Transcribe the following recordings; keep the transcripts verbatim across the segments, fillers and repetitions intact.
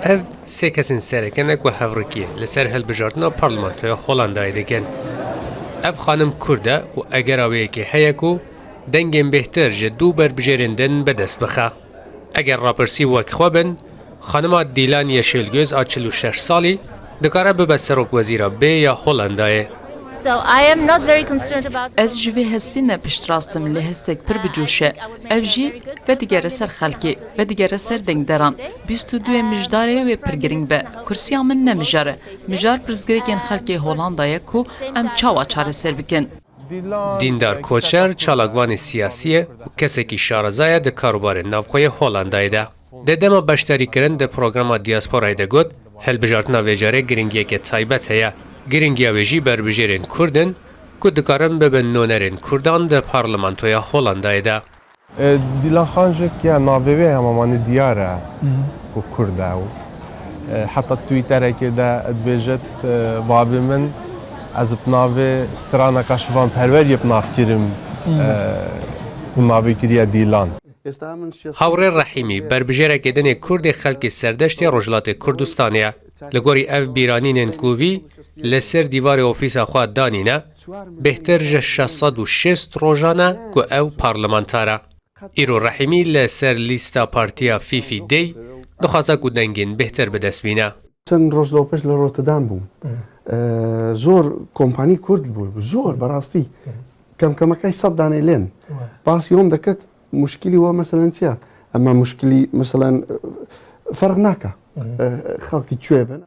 Ev sê kesên sereke ne ku hevrikiyê li ser hilbijartina parlamentoya Holandayê dikin. Ev xanim Kurd e û egera wê yekê heye ku dengên bêhtir ji du berbijêrên din bi dest bixe. Eger rapirsî wek xwe bin, xanima Dîlan Yeşilgöz a çil û şeş salî dikare bibe serokwezîra bê ya Holandayê. So I am not very concerned about Ez ji vê hestî ne piştrast im, lê hestek pir bi coş e. Ev jî vedigere ser xelkê, vedigere ser dengderan. Bîst û duyê mijdarê wê pir girîng be. Kursiya min ne mijar e. Mijar pirsgirêkên xelkê Holandayê ye ku em çawa çareser bikin. Dîndar Koçer, çalakvanê siyasî ye û kesekî şareza ye di karûbarên navxwe yê Holandayê de. Di dema beşdarîkirin di programa Diasporayê de got, hilbijartina vê carê giringiyeke taybet heye. Giringiya wê jî berbijêrên Kurd in ku dikarin bibin nûnerên Kurdan di parlamentoya Holandayê de. E, Dîlan Xancik ya navê wê hema manî diyar e ku Kurd e û, e, heta Twitterekê de dibêjit, e, babê min, ez bi navê straneka Şivan Perwer yê bi nav kirim, e, û navê kiriye Dîlan. Hawrê Rehîmî, berbijêrekê din ê Kurd ê xelkê Serdeştê Rojhilatê Kurdistanê ye. Li gorî ev bîranînên ku vî li ser dîwarê ofîsa xwe danîne, bêhtir ji şeş sed û şêst rojan e ku ew parlamenter e. Îro Rehîmî li ser lîsta partiya Fîfî Dey dixwaze ku dengên bêhtir bi dest bîne. Çend roj li pêş li Rotterdam bûm. Ee, zor kompanî Kurd bû, zor berastî. Kemkemekey sed danê lên. Basî hon deket muşkilî wa meselen çi ya? Ema muşkilî meselen, e, ferq nake. E, xelkî çi bin.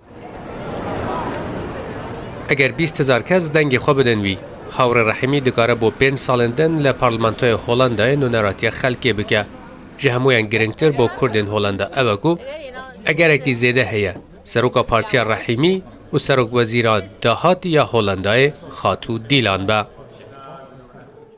Eger bîst hezar kes dengê xwe bidin wî, Hawrê Rehîmî dikare bo pênc salên din li Parlamentoya Holandayê nûneratiya xelkê bike. Ji hemûyan girîngtir bo Kurdên Holanda ew e ku egerekî zêde heye, seroka partiya Rehîmî û serokwezîra dahatî ya Holandayê Xatû Dîlan be.